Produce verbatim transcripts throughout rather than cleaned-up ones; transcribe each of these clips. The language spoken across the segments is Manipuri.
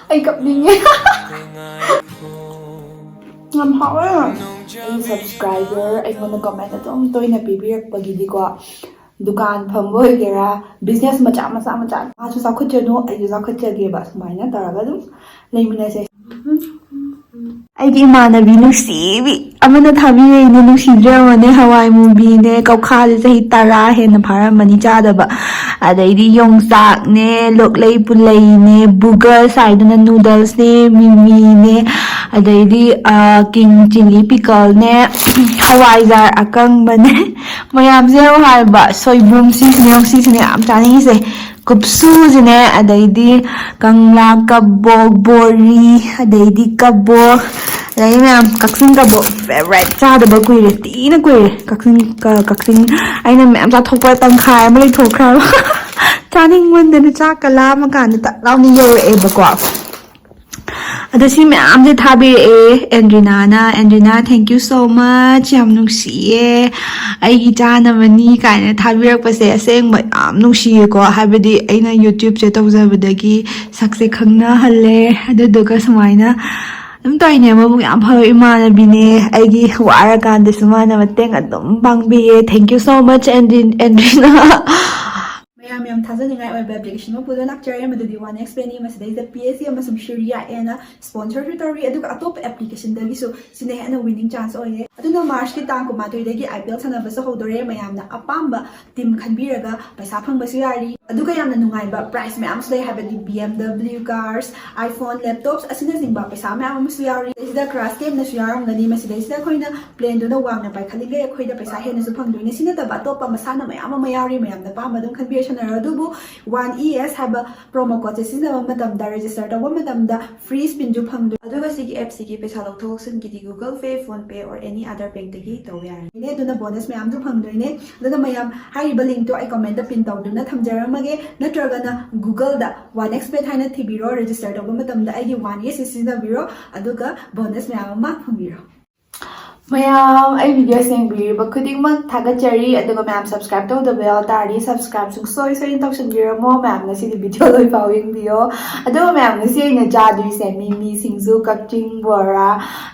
ꯑꯩ ꯀꯞꯅꯤꯡꯉꯦ꯫ ꯌꯥꯝ ꯍꯥꯎꯋꯦ꯫ ꯑꯩꯒꯤ subscriber ꯑꯩꯉꯣꯟꯗ comment ꯑꯗꯨꯝ ꯇꯣꯏꯅ ꯄꯤꯕꯤꯔꯛꯄꯒꯤꯗꯤꯀꯣ, ꯗꯨꯀꯥꯟ ꯐꯝꯕ ꯑꯣꯏꯒꯦꯔꯥ, business ꯃꯆꯥ ꯃꯆꯥ ꯃꯆꯥ, ꯃꯥꯁꯨ ꯆꯥꯎꯈꯠꯆꯅꯨ, ꯑꯩꯁꯨ ꯆꯥꯎꯈꯠꯆꯒꯦꯕ, ꯁꯨꯃꯥꯏꯅ ꯇꯧꯔꯒ ꯑꯗꯨꯝ ꯂꯩꯃꯤꯟꯅꯁꯦ꯫ ꯑꯩꯒꯤ ꯏꯃꯥꯟꯅꯕꯤ ꯅꯨꯡꯁꯤꯕꯤ ꯑꯃꯅ ꯊꯥꯕꯤꯔꯛꯏꯅꯦ, ꯅꯨꯡꯁꯤꯗ꯭ꯔꯕꯅꯦ꯫ ꯍꯋꯥꯏ ꯃꯨꯕꯤꯅꯦ, ꯀꯧꯈꯥꯁꯦ ꯆꯍꯤ ꯇꯔꯥ ꯍꯦꯟꯅ ꯐꯥꯔꯝꯃꯅꯤ ꯆꯥꯗꯕ꯫ ꯑꯗꯩꯗꯤ ꯌꯣꯡꯆꯥꯛꯅꯦ, ꯂꯣꯛꯂꯩ ꯄꯨꯂꯩꯅꯦ, ꯕꯨꯒꯜꯁ ꯍꯥꯏꯗꯅ noodlesꯅꯦ, ꯃꯤꯃꯤꯅꯦ, ꯑꯗꯩꯗꯤ, ꯑ, king chilli pickleꯅꯦ, ꯍꯋꯥꯏꯖꯥꯔ ꯑꯀꯪꯕꯅꯦ꯫ ꯃꯌꯥꯝꯁꯦ ꯌꯦꯡꯉꯨ ꯍꯥꯏꯕ, ꯁꯣꯏꯕꯨꯝ ꯁꯤꯁꯤꯅꯦ, ꯁꯤꯁꯤꯅꯦ ꯌꯥꯝ ꯆꯥꯅꯤꯡꯉꯤꯁꯦ꯫ ꯀꯨꯞꯁꯨꯁꯤꯅꯦ, ꯑꯗꯩꯗꯤ ꯀꯪꯂꯥ ꯀꯕꯣꯛ, ꯕꯣꯔꯤ, ꯑꯗꯩꯗꯤ ꯀꯕꯣꯛ, ꯑꯗꯩ ꯃꯌꯥꯝ ꯀꯛꯆꯤꯡ ꯀꯕꯣꯛ favourite, ꯆꯥꯗꯕ ꯀꯨꯏꯔꯦ, ꯊꯤꯅ ꯀꯨꯏꯔꯦ꯫ ꯀꯛꯆꯤꯡ, ꯀ-, ꯀꯛꯆꯤꯡ ꯑꯩꯅ ꯃꯌꯥꯝ ꯆꯥꯊꯣꯛꯄ ꯇꯪꯈꯥꯏ ꯑꯃ ꯂꯩꯊꯣꯛꯈ꯭ꯔꯕ꯫ ꯆꯥꯅꯤꯡꯃꯟꯗꯅ ꯆꯥꯛꯀ ꯂꯥꯝꯃ ꯀꯥꯟꯗ ꯇꯛ ꯂꯥꯎꯅ ꯌꯧꯔꯛꯑꯦꯕꯀꯣ꯫ ꯑꯗꯣ ꯁꯤ ꯃꯌꯥꯝꯁꯦ ꯊꯥꯕꯤꯔꯛꯑꯦ ꯑꯦꯟꯗ꯭ꯔꯤꯅꯥꯅ꯫ ꯑꯦꯟꯗ꯭ꯔꯤꯅꯥ, thank you so much, ꯌꯥꯝ ꯅꯨꯡꯁꯤꯌꯦ, ꯑꯩꯒꯤ ꯆꯥꯅꯕꯅꯤ ꯀꯥꯏꯅ ꯊꯥꯕꯤꯔꯛꯄꯁꯦ ꯑꯁꯦꯡꯕ ꯌꯥꯝ ꯅꯨꯡꯁꯤꯌꯦꯀꯣ꯫ ꯍꯥꯏꯕꯗꯤ ꯑꯩꯅ YouTubeꯁꯦ ꯇꯧꯖꯕꯗꯒꯤ ꯁꯛꯁꯦ ꯈꯪꯅꯍꯜꯂꯦ꯫ ꯑꯗꯨꯗꯨꯒ ꯁꯨꯃꯥꯏꯅ ꯑꯗꯨꯝ ꯇꯧꯔꯤꯅꯦ, ꯃꯕꯨꯛ ꯌꯥꯝ ꯐꯕ ꯏꯃꯥꯟꯅꯕꯤꯅꯦ꯫ ꯑꯩꯒꯤ ꯋꯥꯔꯀꯥꯟꯗꯁꯨ ꯃꯥꯅ ꯃꯇꯦꯡ ꯑꯗꯨꯝ ꯄꯥꯡꯕꯤꯌꯦ꯫ Thank you so much, ꯑꯦꯟꯗ꯭ꯔꯤ-, ꯑꯦꯟꯗ꯭ꯔꯤꯅꯥ꯫ ꯃꯌꯥꯝ ꯌꯥꯝ ꯊꯥꯖꯅꯤꯡꯉꯥꯏ ꯑꯣꯏꯕ application ꯑꯃ ꯄꯨꯗꯨꯅ ꯂꯥꯛꯆꯔꯦ, ꯃꯗꯨꯗꯤ One X Pay ꯅꯤ꯫ ꯃꯁꯤꯗꯩꯁꯤꯗ P S C ꯑꯃꯁꯨꯡ Shriya ꯑꯦꯅ sponsorꯁꯨ ꯇꯧꯔꯤ, ꯑꯗꯨꯒ ꯑꯇꯣꯞꯄ applicationꯗꯒꯤꯁꯨ ꯁꯤꯅ ꯍꯦꯟꯅ winning chance ꯑꯣꯏꯌꯦ꯫ ꯑꯗꯨꯅ Marchꯀꯤ ꯇꯥꯡ ꯀꯨꯟꯃꯥꯊꯣꯏꯗꯒꯤ IPL ꯁꯥꯟꯅꯕꯁꯨ ꯍꯧꯗꯣꯔꯦ꯫ ꯃꯌꯥꯝꯅ ꯑꯄꯥꯝꯕ team ꯈꯟꯕꯤꯔꯒ ꯄꯩꯁꯥ ꯐꯪꯕꯁꯨ ꯌꯥꯔꯤ, ꯑꯗꯨꯒ ꯌꯥꯝꯅ ꯅꯨꯡꯉꯥꯏꯕ prize ꯃꯌꯥꯝꯁꯨ ꯂꯩ, ꯍꯥꯏꯕꯗꯤ B M W cars, iPhone, laptops ꯑꯁꯤꯅꯆꯤꯡꯕ ꯄꯩꯁꯥ ꯃꯌꯥꯝ ꯑꯃꯁꯨ ꯌꯥꯎꯔꯤ꯫ ꯁꯤꯗ crash game ꯅꯁꯨ ꯌꯥꯎꯔꯝꯒꯅꯤ꯫ ꯃꯁꯤꯗꯩꯁꯤꯗ ꯑꯩꯈꯣꯏꯅ planeꯗꯨꯅ ꯋꯥꯡꯅ ꯄꯥꯏꯈꯠꯂꯤꯈꯩ ꯑꯩꯈꯣꯏꯗ ꯄꯩꯁꯥ ꯍꯦꯟꯅꯁꯨ ꯐꯪꯗꯣꯏꯅꯦ꯫ ꯁꯤ ꯅꯠꯇꯕ ꯑꯇꯣꯞꯄ ꯃꯁꯥꯟꯅ ꯃꯌꯥꯝ ꯑꯃ ꯌꯥꯎꯔꯤ, ꯃꯌꯥꯝꯅ ꯑꯄꯥꯝꯕ ꯑꯗꯨꯝ ꯈꯟꯕꯤꯔ ꯁꯥꯟꯅꯔꯣ꯫ ꯑꯗꯨꯕꯨ One E S ꯍꯥꯏꯕ promo codeꯁꯦ ꯁꯤꯖꯤꯟꯅꯕ ꯃꯇꯝꯗ, register ꯇꯧꯕ ꯃꯇꯝꯗ free spinꯁꯨ ꯐꯪꯗꯣꯏꯅꯦ꯫ ꯑꯗꯨꯒ ꯁꯤꯒꯤ appꯁꯤꯒꯤ ꯄꯩꯁꯥ ꯂꯧꯊꯣꯛ ꯂꯧꯁꯤꯟꯒꯤꯗꯤ Google Pay, PhonePe or any other bankꯇꯒꯤ ꯇꯧꯕ ꯌꯥꯔꯅꯤ꯫ ꯑꯗꯨꯅ bonus ꯃꯌꯥꯝꯁꯨ ꯐꯪꯗꯣꯏꯅꯦ꯫ ꯑꯗꯨꯅ ꯃꯌꯥꯝ ꯍꯥꯏꯔꯤꯕ linkꯇꯣ ꯑꯩ commentꯇ pin ꯇꯧꯗꯨꯅ ꯊꯝꯖꯔꯝꯃꯒꯦ, ꯅꯠꯇ꯭ꯔꯒꯅ Googleꯗ One X Pay ꯍꯥꯏꯅ ꯊꯤꯕꯤꯔꯣ, register ꯇꯧꯕ ꯃꯇꯝꯗ ꯑꯩꯒꯤ One E S ꯁꯤ ꯁꯤꯖꯤꯟꯅꯕꯤꯔꯣ, ꯑꯗꯨꯒ bonus ꯃꯌꯥꯝ ꯑꯃ ꯐꯪꯕꯤꯔꯣ꯫ ꯃꯌꯥꯝ, ꯑꯩ video ꯌꯦꯡꯕꯤꯔꯤꯕ ꯈꯨꯗꯤꯡꯃꯛ ꯊꯥꯒꯠꯆꯔꯤ꯫ ꯑꯗꯨꯒ ꯃꯌꯥꯝ subscribe ꯇꯧꯗꯕ ꯌꯥꯎ ꯇꯥꯔꯗꯤ subscribe ꯁꯨꯡꯁꯣꯏ ꯁꯣꯏꯗꯅ ꯇꯧꯁꯟꯕꯤꯔꯝꯃꯣ꯫ ꯃꯌꯥꯝ ꯉꯁꯤꯗꯤ video ꯂꯣꯏꯐꯥꯎ ꯌꯦꯡꯕꯤꯌꯣ꯫ ꯑꯗꯨꯒ ꯃꯌꯥꯝ, ꯉꯁꯤ ꯑꯩꯅ ꯆꯥꯗꯣꯏꯁꯦ ꯃꯤꯃꯤ ꯁꯤꯡꯖꯨ, ꯀꯛꯆꯤꯡ ꯕꯣꯔꯥ,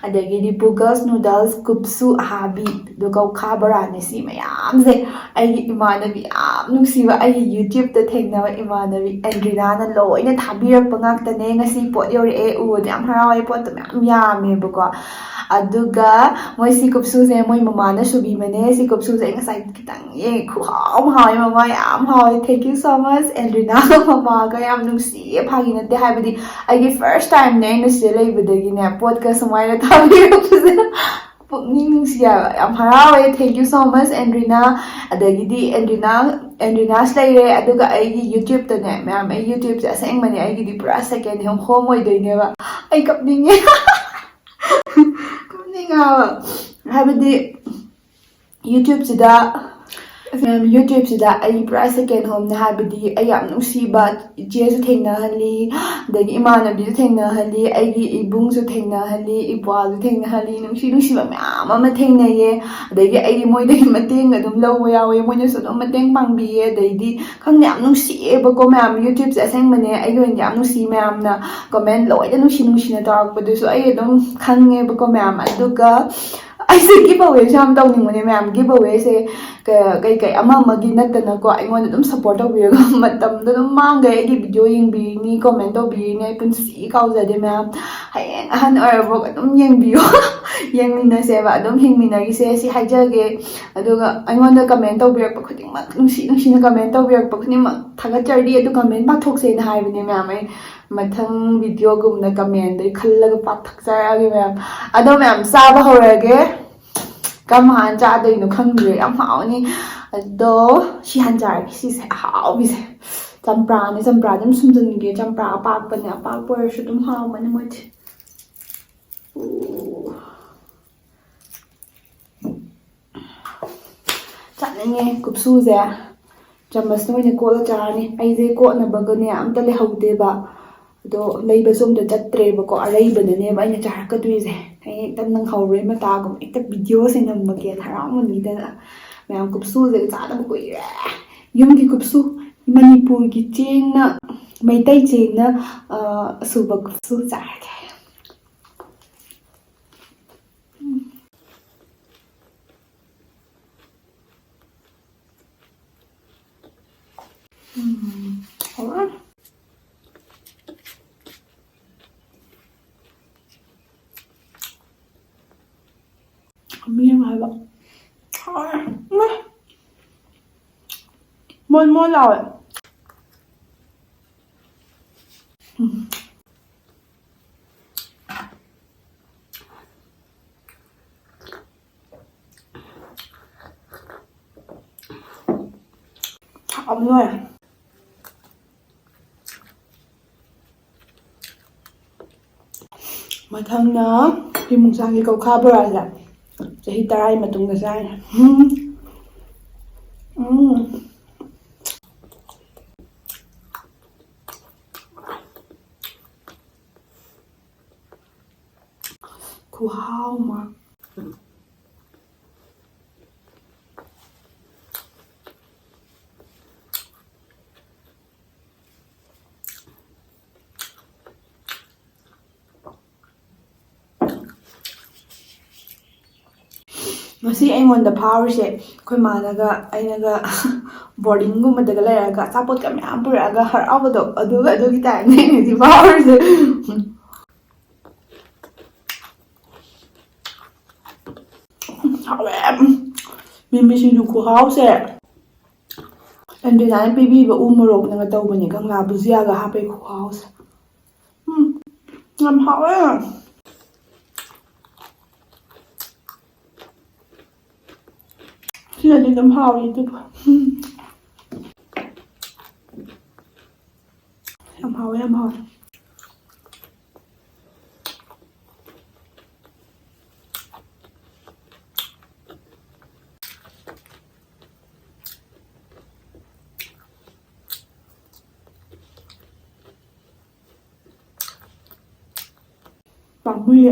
ꯑꯗꯒꯤꯗꯤ ꯄꯨꯒꯜꯁ ꯅꯨꯗꯜꯁ, ꯀꯨꯞꯁꯨ ꯑꯍꯥꯕꯤ, ꯑꯗꯨꯒ ꯀꯧꯈꯥ ꯕꯣꯔꯥꯅꯦ꯫ ꯁꯤ ꯃꯌꯥꯝꯁꯦ ꯑꯩꯒꯤ ꯏꯃꯥꯟꯅꯕꯤ ꯌꯥꯝ ꯅꯨꯡꯁꯤꯕ, ꯑꯩꯒꯤ YouTube-ꯇ ꯊꯦꯡꯅꯕ ꯏꯃꯥꯟꯅꯕꯤ ꯑꯦꯟꯗ꯭ꯔꯤꯅꯥꯅ ꯂꯣꯏꯅ ꯊꯥꯕꯤꯔꯛꯄ ꯉꯥꯛꯇꯅꯦ꯫ ꯉꯁꯤ ꯄꯣꯠ ꯌꯧꯔꯛꯑꯦ, ꯎꯕꯗ ꯌꯥꯝ ꯍꯔꯥꯎꯋꯦ꯫ ꯄꯣꯠꯇꯣ ꯃꯌꯥꯝ ꯌꯥꯝꯃꯦꯕꯀꯣ꯫ ꯑꯗꯨꯒ ꯃꯣꯏ ꯁꯤ ꯀꯨꯞꯁꯨꯁꯦ ꯃꯣꯏ ꯃꯃꯥꯅ ꯁꯨꯕꯤꯕꯅꯦ꯫ ꯁꯤ ꯀꯨꯞꯁꯨꯁꯦ ꯑꯩ ꯉꯁꯥꯏ ꯈꯤꯇꯪ ꯌꯦꯡꯉꯦ, ꯈꯨꯍꯥꯎ ꯑꯃ ꯍꯥꯎꯋꯦ, ꯃꯃꯥ ꯌꯥꯝ ꯍꯥꯎꯋꯦ꯫ Thank you so much ꯑꯦꯟꯗ꯭ꯔꯤꯅꯥꯒ ꯃꯃꯥꯒ, ꯌꯥꯝ ꯅꯨꯡꯁꯤꯌꯦ, ꯐꯥꯒꯤ ꯅꯠꯇꯦ꯫ ꯍꯥꯏꯕꯗꯤ ꯑꯩꯒꯤ first time-ꯅꯦ ꯑꯩꯅ ꯁꯤꯗ ꯂꯩꯕꯗꯒꯤꯅꯦ ꯄꯣꯠꯀ ꯁꯨꯃꯥꯏꯅ ꯊꯥꯕꯤꯔꯛꯄꯁꯦ꯫ ꯄꯨꯛꯅꯤꯡ ꯅꯨꯡꯁꯤ ꯍꯥꯏꯕ, ꯌꯥꯝ ꯍꯔꯥꯎꯋꯦ꯫ Thank you so much ꯑꯦꯟꯗ꯭ꯔꯤꯅꯥ꯫ ꯑꯗꯒꯤꯗꯤ ꯑꯦꯟꯗ꯭ꯔꯤꯅꯥ, ꯑꯦꯟꯗ꯭ꯔꯤꯅꯥꯁ ꯂꯩꯔꯦ꯫ ꯑꯗꯨꯒ ꯑꯩꯒꯤ YouTube-ꯇꯅꯦ ꯃꯌꯥꯝ, ꯑꯩ YouTube-ꯁꯦ ꯑꯁꯦꯡꯕꯅꯦ ꯑꯩꯒꯤꯗꯤ ꯄꯨꯔꯥ second home ꯑꯣꯏꯗꯣꯏꯅꯦꯕ꯫ ꯑꯩ ꯀꯞꯅꯤꯡꯉꯦ꯫ ꯀꯞꯅꯤꯡꯉꯦ ꯍꯥꯏꯕ꯫ ꯍꯥꯏꯕꯗꯤ YouTube-ꯁꯤꯗ, ꯃꯌꯥꯝ, YouTube-ꯁꯤꯗ ꯑꯩ ꯄꯨꯔꯥ second home-ꯅꯦ꯫ ꯍꯥꯏꯕꯗꯤ ꯑꯩ ꯌꯥꯝ ꯅꯨꯡꯁꯤꯕ ꯏꯆꯦꯁꯨ ꯊꯦꯡꯅꯍꯜꯂꯤ, ꯑꯗꯒꯤ ꯏꯃꯥꯟꯅꯕꯤꯁꯨ ꯊꯦꯡꯅꯍꯜꯂꯤ, ꯑꯩꯒꯤ ꯏꯕꯨꯡꯁꯨ ꯊꯦꯡꯅꯍꯜꯂꯤ, ꯏꯄ꯭ꯋꯥꯁꯨ ꯊꯦꯡꯅꯍꯜꯂꯤ, ꯅꯨꯡꯁꯤ ꯅꯨꯡꯁꯤꯕ ꯃꯌꯥꯝ ꯑꯃ ꯊꯦꯡꯅꯩꯌꯦ꯫ ꯑꯗꯒꯤ ꯑꯩꯒꯤ ꯃꯣꯏꯗꯒꯤ ꯃꯇꯦꯡ ꯑꯗꯨꯝ ꯂꯧꯕ ꯌꯥꯎꯋꯦ, ꯃꯣꯏꯅꯁꯨ ꯑꯗꯨꯝ ꯃꯇꯦꯡ ꯄꯥꯡꯕꯤꯌꯦ꯫ ꯑꯗꯩꯗꯤ ꯈꯪꯗꯦ, ꯌꯥꯝ ꯅꯨꯡꯁꯤꯌꯦꯕꯀꯣ ꯃꯌꯥꯝ꯫ YouTube-ꯁꯦ ꯑꯁꯦꯡꯕꯅꯦ ꯑꯩꯒꯤ ꯑꯣꯏꯅꯗꯤ ꯌꯥꯝ ꯅꯨꯡꯁꯤ꯫ ꯃꯌꯥꯝꯅ comment ꯂꯣꯏꯅ ꯅꯨꯡꯁꯤ ꯅꯨꯡꯁꯤꯅ ꯇꯧꯔꯛꯄꯗꯨꯁꯨ ꯑꯩ ꯑꯗꯨꯝ ꯈꯪꯉꯦꯕꯀꯣ ꯃꯌꯥꯝ꯫ ꯑꯗꯨꯒ ꯑꯩꯁꯦ giveaway-ꯁꯨ ꯌꯥꯝ ꯇꯧꯅꯤꯡꯕꯅꯦ ꯃꯌꯥꯝ꯫ Giveaway-ꯁꯦ ꯀ-, ꯀꯩ ꯀꯩ ꯑꯃ ꯑꯃꯒꯤ ꯅꯠꯇꯅꯀꯣ, ꯑꯩꯉꯣꯟꯗ ꯑꯗꯨꯝ support ꯇꯧꯕꯤꯔꯒ ꯃꯇꯝꯗꯣ ꯑꯗꯨꯝ ꯃꯥꯡꯈ꯭ꯔꯦ꯫ ꯑꯩꯒꯤ video ꯌꯦꯡꯕꯤꯔꯤꯅꯤ, comment ꯇꯧꯕꯤꯔꯤꯅꯤ, ꯑꯩ ꯄꯨꯟꯁꯤ ꯀꯥꯎꯖꯗꯦ ꯃꯌꯥꯝ꯫ ꯍꯌꯦꯡ ꯑꯍꯟ ꯑꯣꯏꯔꯐꯥꯎ ꯑꯗꯨꯝ ꯌꯦꯡꯕꯤꯌꯣ꯫ ꯌꯦꯡꯃꯤꯟꯅꯁꯦꯕ, ꯑꯗꯨꯝ ꯍꯤꯡꯃꯤꯟꯅꯈꯤꯁꯦ, ꯁꯤ ꯍꯥꯏꯖꯒꯦ꯫ ꯑꯗꯨꯒ ꯑꯩꯉꯣꯟꯗ comment ꯇꯧꯕꯤꯔꯛꯄ ꯈꯨꯗꯤꯡꯃꯛ, ꯅꯨꯡꯁꯤ ꯅꯨꯡꯁꯤꯅ comment ꯇꯧꯕꯤꯔꯛꯄ ꯈꯨꯗꯤꯡꯃꯛ ꯊꯥꯒꯠꯆꯔꯤ꯫ ꯑꯗꯨ comment ꯄꯥꯊꯣꯛꯁꯦꯅ ꯍꯥꯏꯕꯅꯦ ꯃꯌꯥꯝ꯫ ꯑꯩ ꯃꯊꯪ video-ꯒꯨꯝꯕꯗ comment-ꯗꯩ ꯈꯜꯂꯒ ꯄꯥꯊꯣꯛꯆꯔꯛꯑꯒꯦ ꯃꯌꯥꯝ꯫ ꯑꯗꯣ ꯃꯌꯥꯝ, ꯆꯥꯕ ꯍꯧꯔꯒꯦ꯫ ꯀꯔꯝ ꯍꯥꯟꯅ ꯆꯥꯗꯣꯏꯅꯣ ꯈꯪꯗ꯭ꯔꯦ꯫ ꯌꯥꯝ ꯍꯥꯎꯅꯤ꯫ ꯑꯗꯣ ꯁꯤ ꯍꯥꯟꯅ ꯆꯥꯔꯒꯦ꯫ ꯁꯤꯁꯦ ꯑꯍꯥꯎꯕꯤꯁꯦ꯫ ꯆꯝꯄ꯭ꯔꯥꯅꯦ, ꯆꯝꯄ꯭ꯔꯥ ꯑꯗꯨꯝ ꯁꯨꯝꯖꯟꯒꯦ꯫ ꯆꯝꯄ꯭ꯔꯥ ꯑꯄꯥꯛꯄꯅꯦ, ꯑꯄꯥꯛꯄ ꯑꯣꯏꯔꯁꯨ ꯑꯗꯨꯝ ꯍꯥꯎꯕꯅꯦ ꯃꯣꯏꯗꯤ꯫ ꯎ꯫ ꯆꯥꯅꯤꯡꯉꯦ ꯀꯨꯞꯁꯨꯁꯦ꯫ ꯆꯥꯃꯁꯅ ꯑꯣꯏꯅ ꯀꯣꯠꯂ ꯆꯥꯔꯅꯤ꯫ ꯑꯩꯁꯦ ꯀꯣꯠꯅꯕꯒꯅꯦ ꯑꯝꯇ ꯂꯩꯍꯧꯗꯦꯕ꯫ ꯑꯗꯣ ꯂꯩꯕꯁꯨ ꯑꯝꯇ ꯆꯠꯇ꯭ꯔꯦꯕꯀꯣ, ꯑꯔꯩꯕꯗꯅꯦꯕ ꯑꯩꯅ ꯆꯥꯔꯛꯀꯗꯣꯏꯁꯦ꯫ ꯑꯩ ꯍꯦꯛꯇ ꯅꯪꯍꯧꯔꯣꯏ ꯃꯇꯥꯒꯨꯝ, ꯍꯦꯛꯇ ꯚꯤꯗꯤꯑꯣꯁꯦ ꯅꯝꯃꯒꯦꯅ ꯍꯔꯥꯎꯃꯟꯈꯤꯗꯅ꯫ ꯃꯌꯥꯝ ꯀꯨꯞꯁꯨꯁꯦ ꯆꯥꯗꯕ ꯀꯨꯏꯔꯦ꯫ ꯌꯨꯝꯒꯤ ꯀꯨꯞꯁꯨ, ꯃꯅꯤꯄꯨꯔꯒꯤ ꯆꯦꯡꯅ, ꯃꯩꯇꯩ ꯆꯦꯡꯅ, ꯑ, ꯑꯁꯨꯕ ꯀꯨꯞꯁꯨ ꯆꯥꯔꯒꯦ꯫ ꯎꯝ꯫ ꯎꯝ꯫ ꯍꯥꯎꯔꯦ꯫ ꯃꯤ ꯑꯃ ꯍꯥꯏꯕ꯫ ꯍꯥꯎꯔꯦ꯫ ꯏꯃꯥ꯫ ꯃꯣꯟ ꯃꯣꯟ ꯂꯥꯎꯋꯦ꯫ ꯎꯝ꯫ ꯍꯥꯎꯕꯅ ꯂꯣꯏꯔꯦ꯫ ꯃꯊꯪꯅ ꯏꯃꯨꯡꯁꯥꯒꯤ ꯀꯧꯈꯥ ꯕꯣꯔꯥꯁꯦ ꯆꯍꯤ ꯇꯔꯥꯒꯤ ꯃꯇꯨꯡꯗ ꯆꯥꯔꯅꯤ꯫ ꯎꯝ꯫ ꯎꯝ꯫ ꯈꯨꯍꯥꯎ ꯑꯃ꯫ ꯉꯁꯤ ꯑꯩꯉꯣꯟꯗ ꯐꯥꯎꯔꯤꯁꯦ, ꯑꯩꯈꯣꯏ ꯃꯥꯅꯒ ꯑꯩꯅꯒ ꯕꯣꯔꯗꯤꯡꯒꯨꯝꯕꯗꯒ ꯂꯩꯔꯒ ꯑꯆꯥꯄꯣꯠꯀ ꯃꯌꯥꯝ ꯄꯨꯔꯛꯑꯒ ꯍꯔꯥꯎꯕꯗꯣ, ꯑꯗꯨꯒ ꯑꯗꯨꯒꯤ ꯇꯥꯏꯞꯅꯦ ꯉꯁꯤ ꯐꯥꯎꯔꯤꯁꯦ꯫ ꯍꯥꯎꯋꯦ꯫ ꯃꯤꯃꯤ ꯁꯤꯡꯖꯨ ꯈꯨꯍꯥꯎꯁꯦ꯫ ꯑꯟꯗ꯭ꯔꯤꯅꯥꯅ ꯄꯤꯕꯤꯕ ꯎ ꯃꯣꯔꯣꯛꯅꯒ ꯇꯧꯕꯅꯦ, ꯀꯪꯂꯥ ꯕꯨꯖꯤꯌꯥꯒ ꯍꯥꯞꯄꯦ ꯈꯨꯍꯥꯎꯁꯦ꯫ ꯎꯝ, ꯌꯥꯝ ꯍꯥꯎꯋꯦ꯫ ꯁꯤꯅꯗꯤ ꯑꯗꯨꯝ ꯍꯥꯎꯔꯤ ꯑꯗꯨꯕꯨ꯫ ꯎꯝ꯫ ꯌꯥꯝ ꯍꯥꯎꯋꯦ, ꯌꯥꯝ ꯍꯥꯎꯋꯦ꯫ ꯄꯥꯝꯃꯨꯏꯌꯦ꯫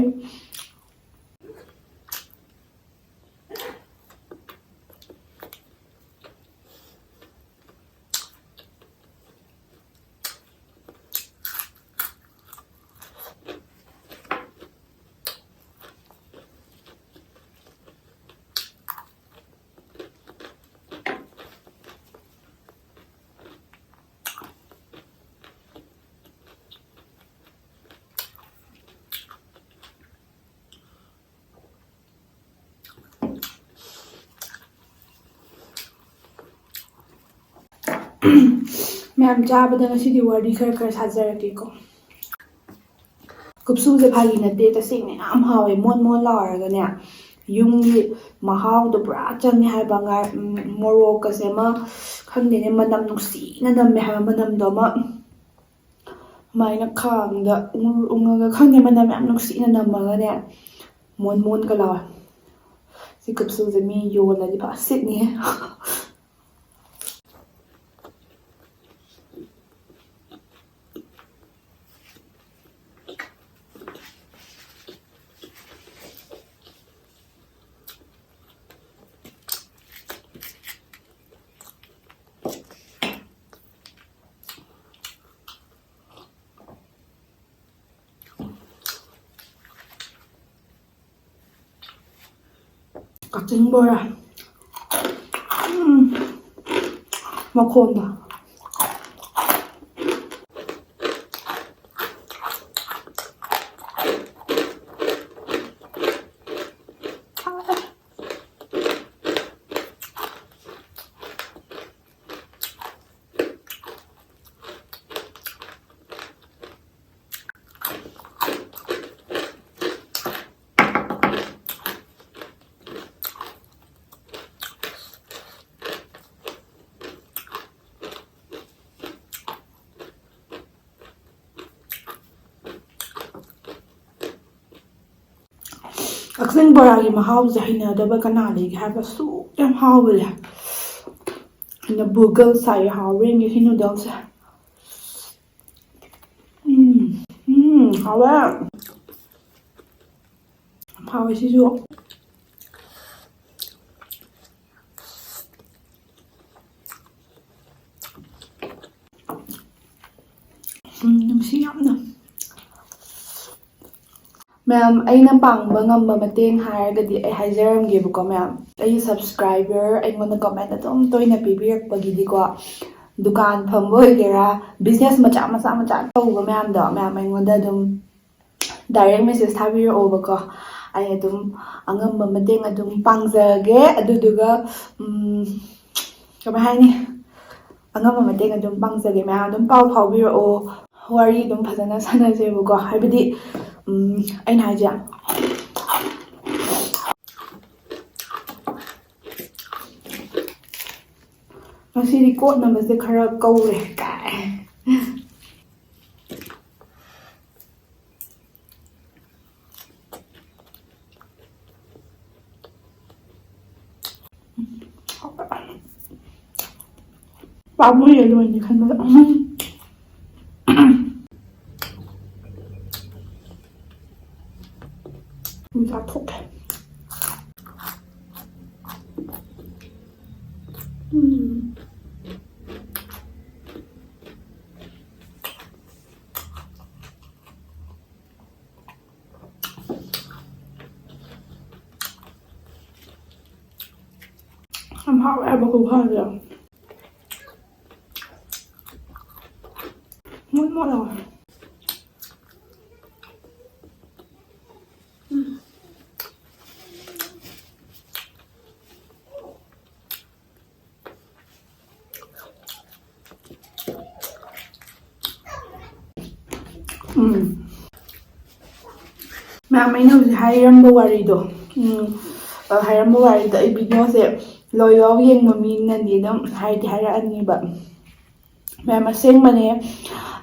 ꯃꯌꯥꯝ ꯆꯥꯕꯗ ꯉꯁꯤꯗꯤ ꯋꯥꯔꯤ ꯈꯔ ꯈꯔ ꯁꯥꯖꯔꯛꯀꯦꯀꯣ꯫ ꯀꯨꯞꯁꯨꯁꯦ ꯐꯥꯒꯤ ꯅꯠꯇꯦ, ꯇꯁꯦꯡꯅ ꯌꯥꯝ ꯍꯥꯎꯋꯦ꯫ ꯃꯣꯟ ꯃꯣꯟ ꯂꯥꯎꯔꯒꯅꯦ, ꯌꯨꯝꯒꯤ ꯃꯍꯥꯎꯗꯣ ꯄꯨꯔꯥ ꯆꯪꯉꯦ ꯍꯥꯏꯕ꯫ ꯉꯥ-, ꯎꯝ, ꯃꯣꯔꯣꯛꯀꯁꯦ ꯑꯃ, ꯈꯪꯗꯦꯅꯦ, ꯃꯅꯝ ꯅꯨꯡꯁꯤꯅ ꯅꯝꯃꯦ ꯍꯥꯏꯕ꯫ ꯃꯅꯝꯗꯣ ꯑꯃ ꯑꯗꯨꯃꯥꯏꯅ ꯈꯥꯡꯗ ꯎꯡ-, ꯎꯡꯉꯒ, ꯈꯪꯗꯦ, ꯃꯅꯝ ꯌꯥꯝ ꯅꯨꯡꯁꯤꯅ ꯅꯝꯃꯒꯅꯦ, ꯃꯣꯟ ꯃꯣꯟꯒ ꯂꯥꯎꯋꯦ꯫ ꯁꯤ ꯀꯨꯞꯁꯨꯁꯦ ꯃꯤ ꯌꯣꯜꯂꯗꯤ ꯐꯖ ꯁꯤꯠꯅꯤꯍꯦ꯫ ꯀꯛꯆꯤꯡ ꯕꯣꯔꯥ꯫ ꯎꯝ, ꯃꯈꯣꯟꯗꯣ꯫ ꯀꯛꯆꯤꯡ ꯕꯣꯔꯥꯒꯤ ꯃꯍꯥꯎꯁꯦ ꯍꯩꯅꯗꯕ ꯀꯅꯥ ꯂꯩꯒꯦ ꯍꯥꯏꯕ? ꯑꯁꯨꯛ ꯌꯥꯝ ꯍꯥꯎꯕꯁꯦ꯫ ꯑꯩꯅ ꯕꯨꯒꯜ ꯁꯥꯏ, ꯍꯥꯎꯔꯦ ꯉꯁꯤ ꯅꯨꯗꯜꯁꯦ꯫ ꯎꯝ, ꯎꯝ, ꯍꯥꯎꯋꯦ꯫ ꯍꯥꯎꯋꯦ ꯁꯤꯁꯨ꯫ ꯎꯝ, ꯅꯨꯡꯁꯤ ꯌꯥꯝꯅ꯫ ꯃꯌꯥꯝ, ꯑꯩꯅ ꯄꯥꯡꯕ ꯉꯝꯕ ꯃꯇꯦꯡ ꯍꯥꯏꯔꯒꯗꯤ ꯑꯩ ꯍꯥꯏꯖꯔꯝꯒꯦꯕꯀꯣ, ꯃꯌꯥꯝ꯫ ꯑꯩꯒꯤ subscriber, ꯑꯩꯉꯣꯟꯗ comment ꯑꯗꯨꯝ ꯇꯣꯏꯅ ꯄꯤꯕꯤꯔꯛꯄꯒꯤꯗꯤꯀꯣ, ꯗꯨꯀꯥꯟ ꯐꯝꯕ ꯑꯣꯏꯒꯦꯔꯥ, business ꯃꯆꯥ ꯃꯆꯥ ꯃꯆꯥ ꯇꯧꯕ ꯃꯌꯥꯝꯗꯣ, ꯃꯌꯥꯝ ꯑꯩꯉꯣꯟꯗ ꯑꯗꯨꯝ direct message ꯊꯥꯕꯤꯔꯛꯑꯣꯕꯀꯣ꯫ ꯑꯩ ꯑꯗꯨꯝ ꯑꯉꯝꯕ ꯃꯇꯦꯡ ꯑꯗꯨꯝ ꯄꯥꯡꯖꯒꯦ꯫ ꯑꯗꯨꯗꯨꯒ, ꯎꯝ, ꯀꯃꯥꯏ ꯍꯥꯏꯅꯤ? ꯑꯉꯝꯕ ꯃꯇꯦꯡ ꯑꯗꯨꯝ ꯄꯥꯡꯖꯒꯦ꯫ ꯃꯌꯥꯝ ꯑꯗꯨꯝ ꯄꯥꯎ ꯐꯥꯎꯕꯤꯔꯛꯑꯣ꯫ ꯋꯥꯔꯤ ꯑꯗꯨꯝ ꯐꯖꯅ ꯁꯥꯟꯅꯁꯦꯕꯀꯣ꯫ ꯍꯥꯏꯕꯗꯤ, ꯎꯝ, ꯑꯩꯅ ꯍꯥꯏꯁꯦ, ꯉꯁꯤꯗꯤ ꯀꯣꯠꯅꯕꯁꯦ ꯈꯔ ꯀꯧꯔꯦ ꯀꯥꯏ꯫ ꯄꯥꯝꯃꯨꯏꯌꯦ ꯂꯣꯏꯅꯤ ꯈꯟꯕꯗ꯫ ꯆꯥꯊꯣꯛꯀꯦ꯫ ꯎꯝ꯫ ꯌꯥꯝ ꯍꯥꯎꯋꯦ ꯍꯥꯏꯕ ꯈꯨꯍꯥꯎꯁꯦ꯫ ꯃꯣꯟ ꯃꯣꯟ ꯂꯥꯎꯋꯦ꯫ ꯎꯝ꯫ ꯎꯝ꯫ ꯃꯌꯥꯝ, ꯑꯩꯅ ꯍꯧꯖꯤꯛ ꯍꯥꯏꯔꯝꯕ ꯋꯥꯔꯤꯗꯣ, ꯎꯝ, ꯑ, ꯍꯥꯏꯔꯝꯕ ꯋꯥꯔꯤꯗꯣ, ꯑꯩ videoꯁꯦ ꯂꯣꯏꯐꯥꯎ ꯌꯦꯡꯕ ꯃꯤꯅꯗꯤ ꯑꯗꯨꯝ ꯍꯥꯏꯗꯤ ꯍꯥꯏꯔꯛꯑꯅꯤꯕ꯫ ꯃꯌꯥꯝ, ꯑꯁꯦꯡꯕꯅꯦ,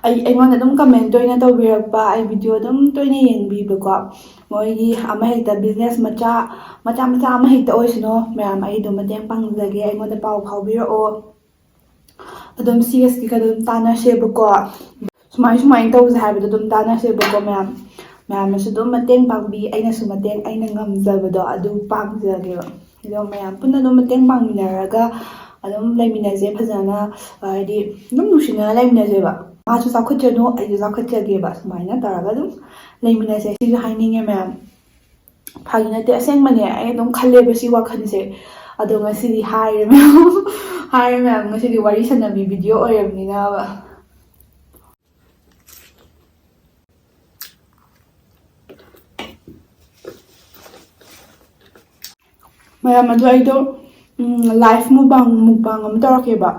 ꯑꯩ, ꯑꯩꯉꯣꯟꯗ ꯑꯗꯨꯝ comment ꯇꯣꯏꯅ ꯇꯧꯕꯤꯔꯛꯄ, ꯑꯩ video ꯑꯗꯨꯝ ꯇꯣꯏꯅ ꯌꯦꯡꯕꯤꯕꯀꯣ, ꯃꯣꯏꯒꯤ ꯑꯃ ꯍꯦꯛꯇ business ꯃꯆꯥ, ꯃꯆꯥ ꯃꯆꯥ ꯑꯃ ꯍꯦꯛꯇ ꯑꯣꯏꯁꯅꯨ, ꯃꯌꯥꯝ, ꯑꯩ ꯑꯗꯨꯝ ꯃꯇꯦꯡ ꯄꯥꯡꯖꯒꯦ, ꯑꯩꯉꯣꯟꯗ ꯄꯥꯎ ꯐꯥꯎꯕꯤꯔꯛꯑꯣ꯫ ꯑꯗꯨꯝ seriously ꯑꯗꯨꯝ ꯇꯥꯟꯅꯁꯦꯕꯀꯣ꯫ ꯁꯨꯃꯥꯏ ꯁꯨꯃꯥꯏꯅ ꯇꯧꯁꯦ ꯍꯥꯏꯕꯗꯣ ꯑꯗꯨꯝ ꯇꯥꯟꯅꯁꯦꯕꯀꯣ, ꯃꯌꯥꯝ꯫ ꯃꯌꯥꯝꯅꯁꯨ ꯑꯗꯨꯝ ꯃꯇꯦꯡ ꯄꯥꯡꯕꯤ, ꯑꯩꯅꯁꯨ ꯃꯇꯦꯡ, ꯑꯩꯅ ꯉꯝꯖꯕꯗꯣ ꯑꯗꯨ ꯄꯥꯡꯖꯒꯦꯕ꯫ ꯑꯗꯣ ꯃꯌꯥꯝ ꯄꯨꯟꯅ ꯑꯗꯨꯝ ꯃꯇꯦꯡ ꯄꯥꯡꯃꯤꯟꯅꯔꯒ ꯑꯗꯨꯝ ꯂꯩꯃꯤꯟꯅꯁꯦ ꯐꯖꯅ, ꯍꯥꯏꯗꯤ ꯑꯗꯨꯝ ꯅꯨꯡꯁꯤꯅꯅ ꯂꯩꯃꯤꯟꯅꯁꯦꯕ꯫ ꯃꯥꯁꯨ ꯆꯥꯎꯈꯠꯆꯅꯨ, ꯑꯩꯁꯨ ꯆꯥꯎꯈꯠꯆꯒꯦꯕ, ꯁꯨꯃꯥꯏꯅ ꯇꯧꯔꯒ ꯑꯗꯨꯝ ꯂꯩꯃꯤꯟꯅꯁꯦ꯫ ꯁꯤꯁꯨ ꯍꯥꯏꯅꯤꯡꯉꯦ ꯃꯌꯥꯝ꯫ ꯐꯥꯒꯤ ꯅꯠꯇꯦ, ꯑꯁꯦꯡꯕꯅꯦ, ꯑꯩ ꯑꯗꯨꯝ ꯈꯜꯂꯦꯕ ꯁꯤ ꯋꯥꯈꯜꯁꯦ꯫ ꯑꯗꯣ ꯉꯁꯤꯗꯤ ꯍꯥꯏꯔꯦ ꯃꯌꯥꯝ꯫ ꯍꯥꯏꯔꯦ ꯃꯌꯥꯝ, ꯉꯁꯤꯗꯤ ꯋꯥꯔꯤ ꯁꯥꯟꯅꯕꯤ ꯚꯤꯗꯤꯑꯣ ꯑꯣꯏꯔꯕꯅꯤꯅꯕ꯫ ꯃꯌꯥꯝ, ꯑꯗꯣ ꯑꯩꯗꯣ ꯂꯥꯏꯐ ꯃꯨꯛꯕꯥꯡ ꯃꯨꯛꯕꯥꯡ ꯑꯃ ꯇꯧꯔꯛꯀꯦꯕ꯫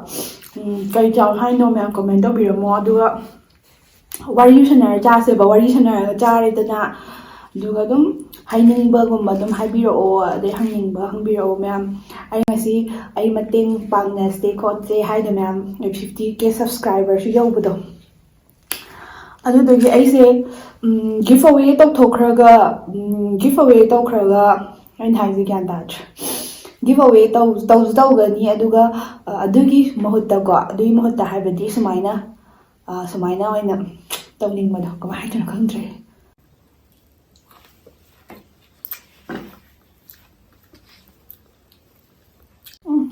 ꯎꯝ, ꯀꯩ ꯆꯥꯎ ꯍꯥꯏꯅꯣ ꯃꯌꯥꯝ ꯀꯃꯦꯟ ꯇꯧꯕꯤꯔꯝꯃꯣ꯫ ꯑꯗꯨꯒ ꯋꯥꯔꯤ ꯁꯥꯟꯅꯔ ꯆꯥꯁꯦꯕ꯫ ꯋꯥꯔꯤ ꯁꯥꯟꯅꯔꯒ ꯆꯥꯔꯦꯗꯅ, ꯑꯗꯨꯒ ꯑꯗꯨꯝ ꯍꯥꯏꯅꯤꯡꯕꯒꯨꯝꯕ ꯑꯗꯨꯝ ꯍꯥꯏꯕꯤꯔꯛꯑꯣ, ꯑꯗꯩ ꯍꯪꯅꯤꯡꯕ ꯍꯪꯕꯤꯔꯛꯑꯣ ꯃꯌꯥꯝ꯫ ꯑꯩ ꯉꯁꯤ ꯑꯩ ꯃꯇꯦꯡ ꯄꯥꯡꯅꯁꯦ ꯈꯣꯠꯁꯦ ꯍꯥꯏꯗ ꯃꯌꯥꯝ, ꯐꯤꯐꯇꯤ ꯀꯦ ꯁꯕꯁꯀ꯭ꯔꯥꯏꯕꯔꯁꯨ ꯌꯧꯕꯗꯣ꯫ ꯑꯗꯨꯗꯨꯒꯤ ꯑꯩꯁꯦ ꯒꯤꯐ ꯑꯋꯦ ꯇꯧꯊꯣꯛꯈ꯭ꯔꯒ, ꯒꯤꯐ ꯑꯋꯦ ꯇꯧꯈ꯭ꯔꯒ, ꯑꯩꯅ ꯍꯥꯏꯁꯦ ꯒ꯭ꯌꯥꯟ ꯇꯥꯗ꯭ꯔꯦ꯫ ꯒꯤꯐ ꯑꯋꯦ ꯇꯧꯁꯨ ꯇꯧꯒꯅꯤ, ꯑꯗꯨꯒ ꯑ, ꯑꯗꯨꯒꯤ ꯃꯍꯨꯠꯇꯀꯣ, ꯑꯗꯨꯒꯤ ꯃꯍꯨꯠꯇ ꯍꯥꯏꯕꯗꯤ ꯁꯨꯃꯥꯏꯅ, ꯑ, ꯁꯨꯃꯥꯏꯅ ꯑꯣꯏꯅ ꯇꯧꯅꯤꯡꯕꯗꯣ, ꯀꯃꯥꯏꯅ ꯍꯥꯏꯗꯣꯏꯅꯣ ꯈꯪꯗ꯭ꯔꯦ꯫ ꯎꯝ꯫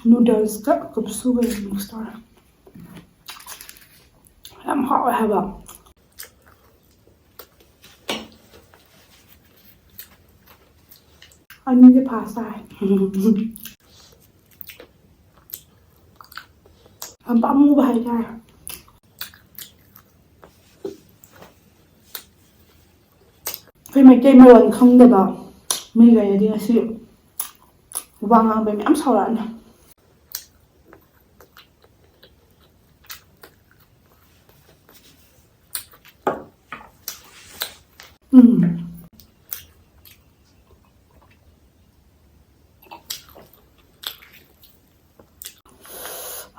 ꯅꯨꯗꯜꯁꯀ ꯀꯨꯞꯁꯨꯒ ꯃꯤꯛꯁ ꯇꯧꯔꯦ꯫ ꯌꯥꯝ ꯍꯥꯎꯋꯦ ꯍꯥꯏꯕ꯫ ꯑꯅꯤꯁꯦ ꯐꯥꯁ ꯇꯥꯔꯦ꯫ ꯌꯥꯝ ꯄꯥꯝꯃꯨꯕ ꯍꯥꯏꯇꯥꯔꯦ꯫ ꯑꯩꯈꯣꯏ ꯃꯩꯇꯩ ꯃꯔꯣꯟ ꯈꯪꯗꯕ ꯃꯤꯈꯩꯅꯗꯤ ꯉꯁꯤ ꯋꯥ ꯉꯥꯡꯕ ꯃꯌꯥꯝ ꯁꯥꯎꯔꯛꯑꯅꯤ꯫ ꯎꯝ꯫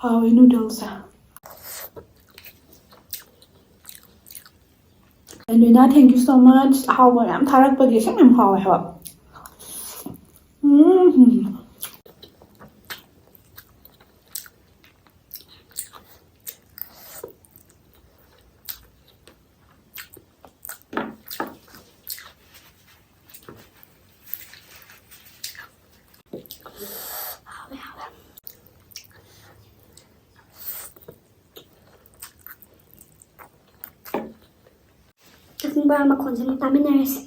ꯍꯥꯎꯋꯦ ꯅꯨꯗꯜꯁꯦ꯫ ꯑꯦꯟꯗ꯭ꯔꯤꯅꯥ, thank you so much. ꯑꯍꯥꯎꯕ ꯃꯌꯥꯝ ꯊꯥꯔꯛꯄꯒꯤ ꯑꯁꯦꯡ ꯌꯥꯝ ꯍꯥꯎꯋꯦ ꯍꯥꯏꯕ꯫ ꯎꯝ꯫ ꯆꯥꯛ ꯆꯤꯡꯕ ꯃꯈꯣꯟꯁꯦ ꯑꯃꯨꯛ ꯇꯥꯃꯤꯟꯅꯔꯁꯦ꯫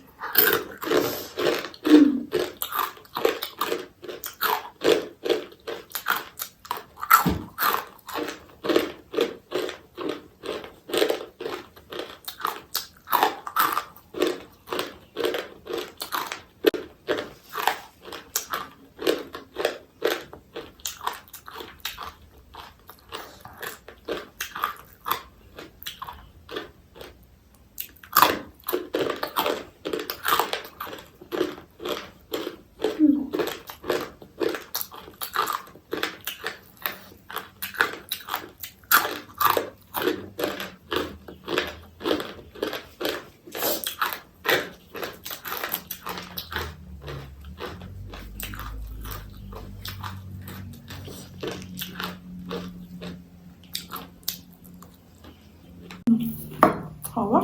ꯍꯥꯎꯕ꯫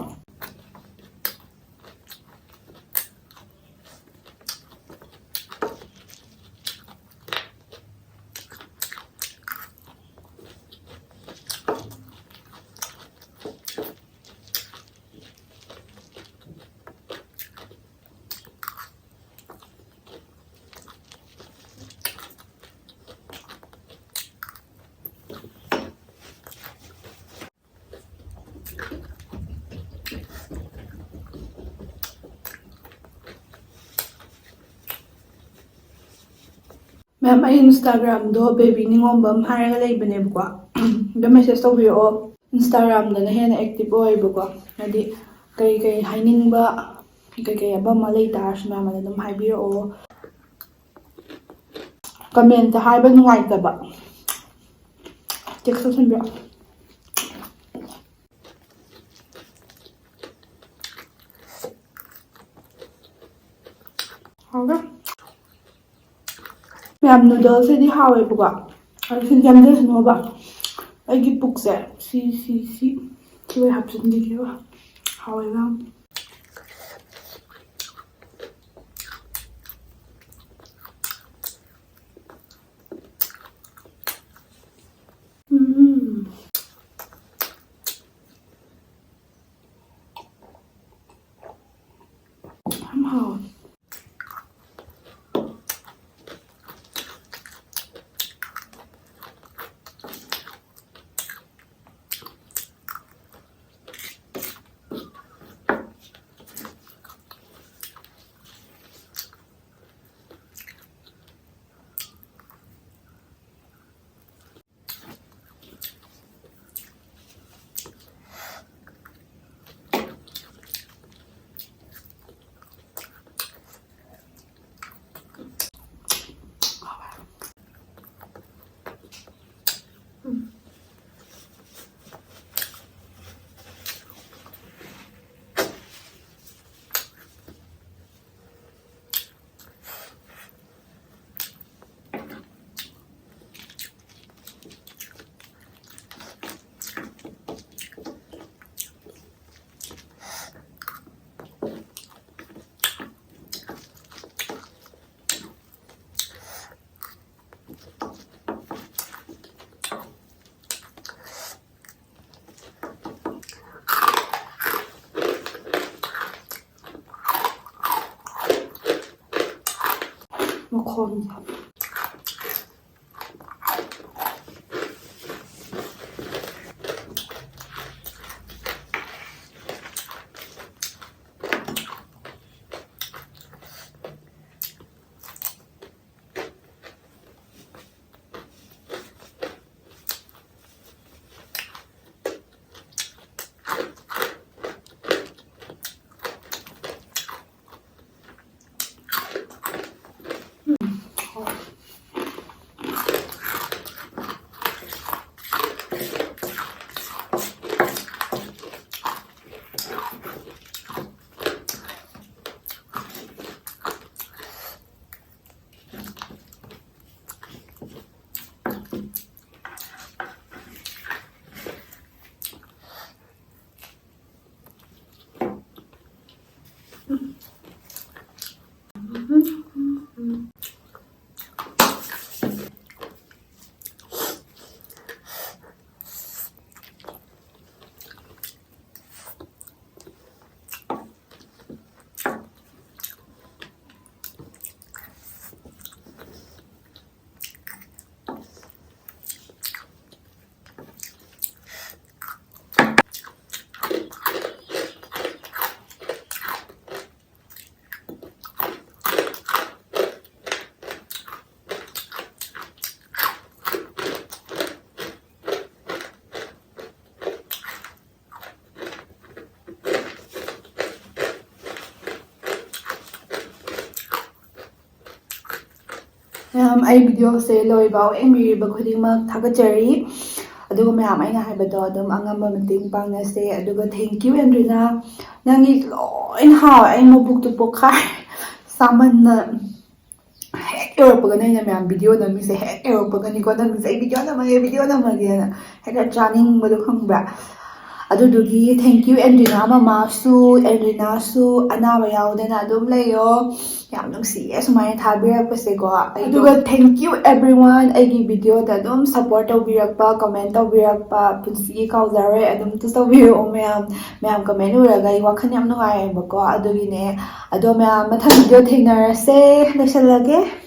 ꯃꯦꯝ, ꯑꯩ Instagram-ꯗꯣ ꯕꯦꯕꯤ ꯅꯤꯉꯣꯝꯕꯝ ꯍꯥꯏꯔꯒ ꯂꯩꯕꯅꯦꯕꯀꯣ꯫ ꯑꯗꯨꯝ message ꯇꯧꯕꯤꯔꯛꯑꯣ꯫ Instagram-ꯗꯅ ꯍꯦꯟꯅ active ꯑꯣꯏꯌꯦꯕꯀꯣ꯫ ꯍꯥꯏꯗꯤ ꯀꯩ ꯀꯩ ꯍꯥꯏꯅꯤꯡꯕ, ꯀꯩ ꯀꯩ ꯑꯄꯥꯝꯕ ꯂꯩ ꯇꯥꯔꯁꯨ ꯃꯦꯝ ꯑꯗꯨꯝ ꯍꯥꯏꯕꯤꯔꯛꯑꯣ꯫ Comment ꯍꯥꯏꯕ ꯅꯨꯡꯉꯥꯏꯇꯕ, text ꯇꯧꯁꯟꯕꯤꯔꯛꯑꯣ꯫ ꯃꯌꯥꯝ, ꯅꯨꯗꯜꯁꯤꯗꯤ ꯍꯥꯎꯋꯦꯕꯀꯣ, ꯑꯗꯨ ꯁꯤ ꯂꯦꯝꯖꯁꯅꯣꯕ꯫ ꯑꯩꯒꯤ ꯄꯨꯛꯁꯦ ꯁꯤ ꯁꯤ ꯁꯤ ꯁꯤ ꯑꯣꯏ ꯍꯥꯞꯆꯤꯟꯈꯤꯒꯦꯕ꯫ ꯍꯥꯎꯋꯦꯕ ꯌꯥꯝ꯫ ꯎꯝ꯫ ꯌꯥꯝ ꯍꯥꯎꯋꯦ꯫ ꯃꯈꯣꯟꯁꯦ꯫ ꯃꯌꯥꯝ, ꯑꯩ ꯚꯤꯗꯤꯑꯣꯁꯦ ꯂꯣꯏꯕ ꯌꯦꯡꯕꯤꯔꯤꯕ ꯈꯨꯗꯤꯡꯃꯛ ꯊꯥꯒꯠꯆꯔꯤ꯫ ꯑꯗꯨꯒ ꯃꯌꯥꯝ, ꯑꯩꯅ ꯍꯥꯏꯕꯗꯣ ꯑꯗꯨꯝ ꯑꯉꯝꯕ ꯃꯇꯦꯡ ꯄꯥꯡꯅꯁꯦ꯫ ꯑꯗꯨꯒ thank you, ꯑꯦꯟꯗ꯭ꯔꯤꯅꯥ, ꯅꯪꯒꯤ ꯂꯣꯏꯅ ꯍꯥꯎꯋꯦ꯫ ꯑꯩ ꯃꯕꯨꯛꯇꯨ ꯄꯣꯛꯈꯥꯏ ꯆꯥꯃꯟꯅ꯫ ꯍꯦꯛ ꯌꯧꯔꯛꯄꯒꯅꯦ ꯑꯩꯅ ꯃꯌꯥꯝ ꯚꯤꯗꯤꯑꯣ ꯅꯝꯃꯤꯁꯦ꯫ ꯍꯦꯛ ꯌꯧꯔꯛꯄꯒꯅꯤꯀꯣ ꯅꯝꯃꯤꯁꯦ, "ꯑꯩ ꯚꯤꯗꯤꯑꯣ ꯅꯝꯃꯒꯦ, ꯚꯤꯗꯤꯑꯣ ꯅꯝꯃꯒꯦꯅ" ꯍꯦꯛꯇ ꯆꯥꯅꯤꯡꯕꯗꯣ, ꯈꯪꯕ꯭ꯔꯥ? ꯑꯗꯨꯗꯨꯒꯤ thank you, ꯑꯦꯟꯗ꯭ꯔꯤꯅꯥ ꯃꯃꯥꯁꯨ, ꯑꯦꯟꯗ꯭ꯔꯤꯅꯥꯁꯨ꯫ ꯑꯅꯥꯕ ꯌꯥꯎꯗꯅ ꯑꯗꯨꯝ ꯂꯩꯌꯣ꯫ ꯌꯥꯝ ꯅꯨꯡꯁꯤꯌꯦ ꯁꯨꯃꯥꯏꯅ ꯊꯥꯕꯤꯔꯛꯄꯁꯦꯀꯣ꯫ ꯑꯗꯨꯒ thank you everyone, ꯑꯩꯒꯤ ꯚꯤꯗꯤꯑꯣꯗ ꯑꯗꯨꯝ support ꯇꯧꯕꯤꯔꯛꯄ, comment ꯇꯧꯕꯤꯔꯛꯄ, ꯄꯨꯟꯁꯤꯒꯤ ꯀꯥꯎꯖꯔꯣꯏ꯫ ꯑꯗꯨꯝ ꯇꯧꯕꯤꯔꯛꯑꯣ ꯃꯌꯥꯝ꯫ ꯃꯌꯥꯝ comment ꯎꯔꯒ ꯑꯩ ꯋꯥꯈꯜ ꯌꯥꯝ ꯅꯨꯡꯉꯥꯏꯌꯦꯕꯀꯣ꯫ ꯑꯗꯨꯒꯤꯅꯦ꯫ ꯑꯗꯣ ꯃꯌꯥꯝ, ꯃꯊꯪ ꯚꯤꯗꯤꯑꯣ ꯊꯦꯡꯅꯔꯁꯦ꯫ ꯂꯣꯏꯁꯤꯜꯂꯒꯦ꯫